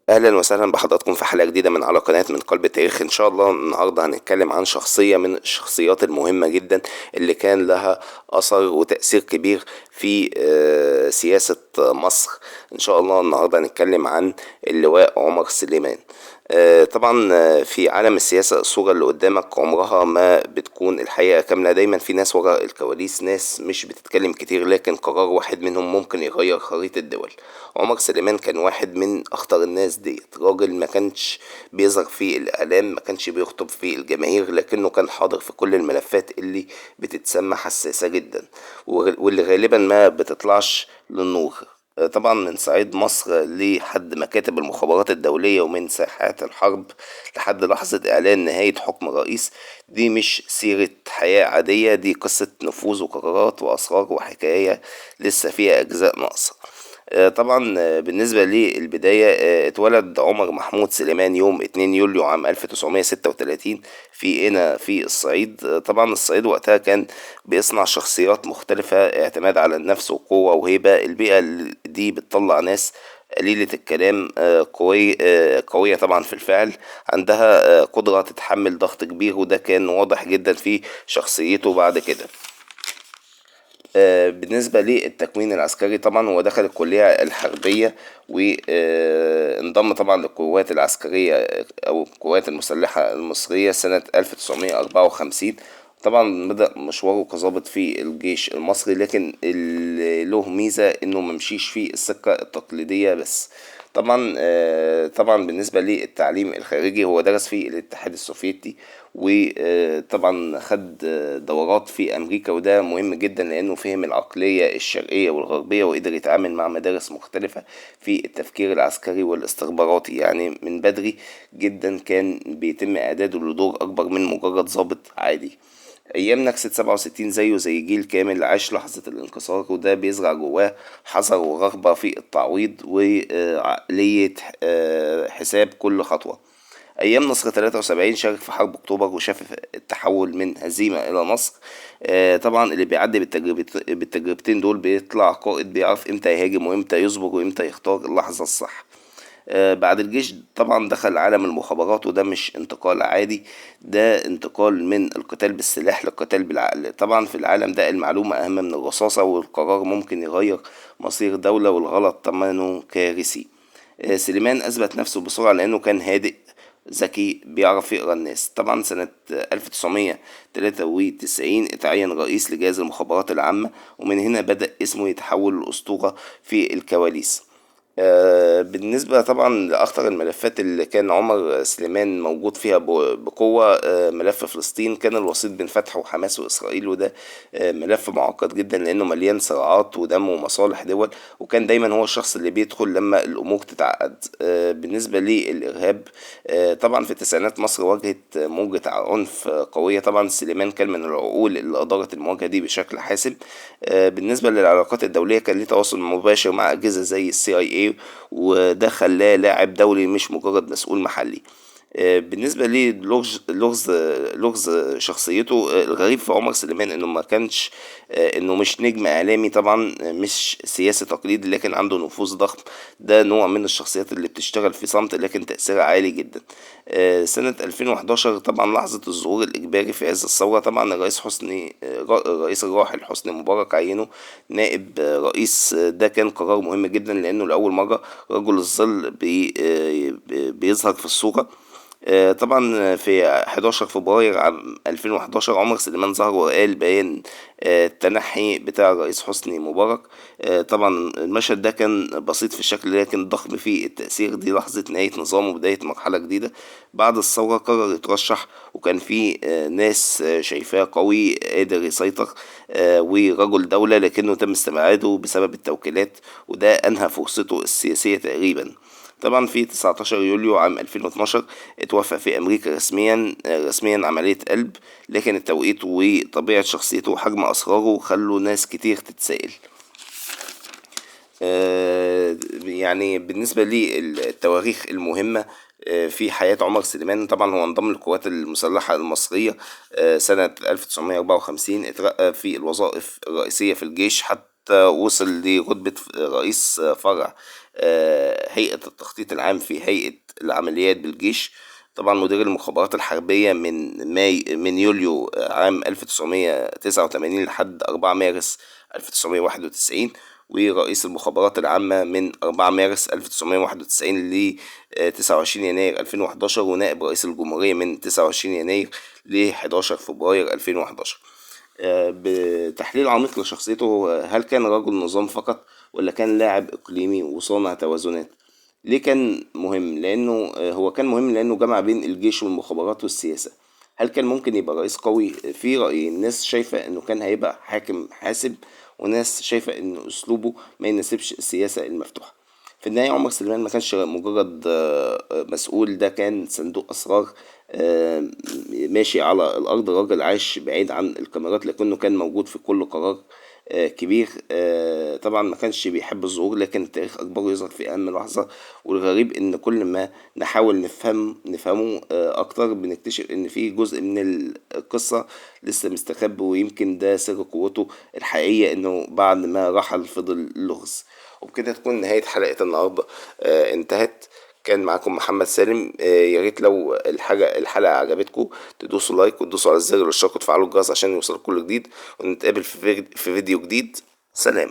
اهلا وسهلا بحضراتكم في حلقة جديدة من على قناة من قلب التاريخ. ان شاء الله النهارده هنتكلم عن شخصية من الشخصيات المهمة جدا اللي كان لها اثر وتاثير كبير في سياسة مصر. ان شاء الله النهارده هنتكلم عن اللواء عمر سليمان. طبعا في عالم السياسة الصورة اللي قدامك عمرها ما بتكون الحقيقة كاملة، دايما في ناس وراء الكواليس، ناس مش بتتكلم كتير لكن قرار واحد منهم ممكن يغير خريطة الدول. عمر سليمان كان واحد من أخطر الناس ديت، راجل ما كانش بيظهر في الإعلام، ما كانش بيخطب في الجماهير، لكنه كان حاضر في كل الملفات اللي بتتسمى حساسة جدا واللي غالبا ما بتطلعش للنور. طبعا من صعيد مصر لحد مكاتب المخابرات الدولية ومن ساحات الحرب لحد لحظة إعلان نهاية حكم رئيس، دي مش سيرة حياة عادية، دي قصة نفوذ وقرارات وأسرار وحكاية لسه فيها أجزاء ناقصة. طبعا بالنسبة للبداية، اتولد عمر محمود سليمان يوم 2 يوليو عام 1936 في قنا في الصعيد. طبعا الصعيد وقتها كان بيصنع شخصيات مختلفة، اعتماد على النفس وقوة وهيبة. البيئة دي بتطلع ناس قليلة الكلام، قوية طبعا في الفعل، عندها قدرة تتحمل ضغط كبير، وده كان واضح جدا في شخصيته بعد كده. بالنسبة للتكوين العسكري، طبعا هو دخل الكلية الحربية وانضم طبعا للقوات العسكرية أو القوات المسلحة المصرية سنة 1954. طبعا بدأ مشواره كظابط في الجيش المصري، لكن اللي له ميزة انه ممشيش في السكة التقليدية بس. طبعا بالنسبة للتعليم الخارجي، هو درس في الاتحاد السوفيتي، وطبعا خد دورات في أمريكا، وده مهم جدا لأنه فهم العقلية الشرقية والغربية وقدر يتعامل مع مدارس مختلفة في التفكير العسكري والاستخباراتي. يعني من بدري جدا كان بيتم إعداده لدور أكبر من مجرد ضابط عادي. أيام نكسة 67 زيه زي جيل كامل عاش لحظة الانكسار، وده بيزرع جواه حذر ورغبة في التعويض وعقلية حساب كل خطوة. أيام نصر 73 شارك في حرب أكتوبر وشاف التحول من هزيمة إلى نصر. طبعا اللي بيعدي بالتجربتين دول بيطلع قائد بيعرف امتى يهاجم وامتى يصبر وامتى يختار اللحظة الصح. بعد الجيش طبعا دخل عالم المخابرات، وده مش انتقال عادي، ده انتقال من القتال بالسلاح للقتال بالعقل. طبعا في العالم ده المعلومة أهم من الرصاصة، والقرار ممكن يغير مصير دولة، والغلط ثمنه كارثي. سليمان أثبت نفسه بسرعة لأنه كان هادئ ذكي بيعرف يقرا الناس. طبعا سنة 1993 اتعين رئيس لجهاز المخابرات العامة، ومن هنا بدأ اسمه يتحول لأسطورة في الكواليس. بالنسبة طبعا لأخطر الملفات اللي كان عمر سليمان موجود فيها بقوة، ملف فلسطين. كان الوسيط بين فتح وحماس وإسرائيل، وده ملف معقد جدا لأنه مليان صراعات ودم ومصالح دول، وكان دايما هو الشخص اللي بيدخل لما الأمور تتعقد. بالنسبة للإرهاب، طبعا في التسعينات مصر واجهت موجة عنف قوية. طبعا سليمان كان من العقول اللي أدارت المواجهة دي بشكل حاسم. بالنسبة للعلاقات الدولية، كان ليه تواصل مباشر مع أجهزة زي الCIA، وده خلاه لاعب دولي مش مجرد مسؤول محلي. بالنسبة للغز لغز لغز شخصيته، الغريب في عمر سليمان انه ما كانش انه مش نجم اعلامي طبعا، مش سياسي تقليدي، لكن عنده نفوذ ضخم. ده نوع من الشخصيات اللي بتشتغل في صمت لكن تأثيرها عالي جدا. سنة 2011 طبعا لحظة الظهور الإجباري في عز الثورة، طبعا الرئيس حسني الرئيس الراحل حسني مبارك عينه نائب رئيس. ده كان قرار مهم جدا لأنه لأول مرة رجل الظل بيظهر في الصورة. طبعا في 11 فبراير عام 2011 عمر سليمان ظهر وقال بيان التنحي بتاع الرئيس حسني مبارك. طبعا المشهد ده كان بسيط في الشكل لكن ضخم في التأثير. دي لحظة نهاية نظام وبداية مرحلة جديدة. بعد الثورة قرر يترشح، وكان في ناس شايفاه قوي قادر يسيطر ورجل دولة، لكنه تم استبعاده بسبب التوكيلات، وده أنهى فرصته السياسية تقريبا. طبعا في 19 يوليو عام 2012 اتوفى في أمريكا رسميا عملية قلب، لكن التوقيت وطبيعة شخصيته وحجم أسراره خلوا ناس كتير تتسائل. يعني بالنسبة للتواريخ المهمة في حياة عمر سليمان، طبعا هو انضم للقوات المسلحة المصرية سنة 1954، اترقى في الوظائف الرئيسية في الجيش حتى وصل لرتبة رئيس فرع هيئة التخطيط العام في هيئة العمليات بالجيش. طبعا مدير المخابرات الحربية من يوليو عام 1989 لحد 4 مارس 1991، ورئيس المخابرات العامة من 4 مارس 1991 ل 29 يناير 2011، ونائب رئيس الجمهورية من 29 يناير ل 11 فبراير 2011. بتحليل عميق لشخصيته، هل كان رجل نظام فقط ولا كان لاعب إقليمي وصانع توازنات؟ ليه كان مهم؟ لأنه هو كان مهم لأنه جمع بين الجيش والمخابرات والسياسة. هل كان ممكن يبقى رئيس قوي؟ في رأيين، ناس شايفة إنه كان هيبقى حاكم حاسم، وناس شايفة إن أسلوبه ما يناسبش السياسة المفتوحة. في النهاية عمر سليمان ما كانش مجرد مسؤول، ده كان صندوق أسرار ماشي على الأرض، راجل عاش بعيد عن الكاميرات لكنه كان موجود في كل قرار كبير. طبعا ما كانش بيحب الظهور، لكن التاريخ أجبره يظهر في أهم لحظة. والغريب إن كل ما نحاول نفهمه أكتر بنكتشف إن في جزء من القصة لسه مستخبي، ويمكن ده سر قوته الحقيقية، إنه بعد ما رحل فضل لغز. وبكده تكون نهاية حلقة النهاردة انتهت. كان معاكم محمد سالم. يا ريت لو الحلقة عجبتكم تدوسوا like وتدوسوا على الزر الاشتراك وتفعلوا الجرس عشان يوصلكم كل جديد، ونتقابل في فيديو جديد. سلام.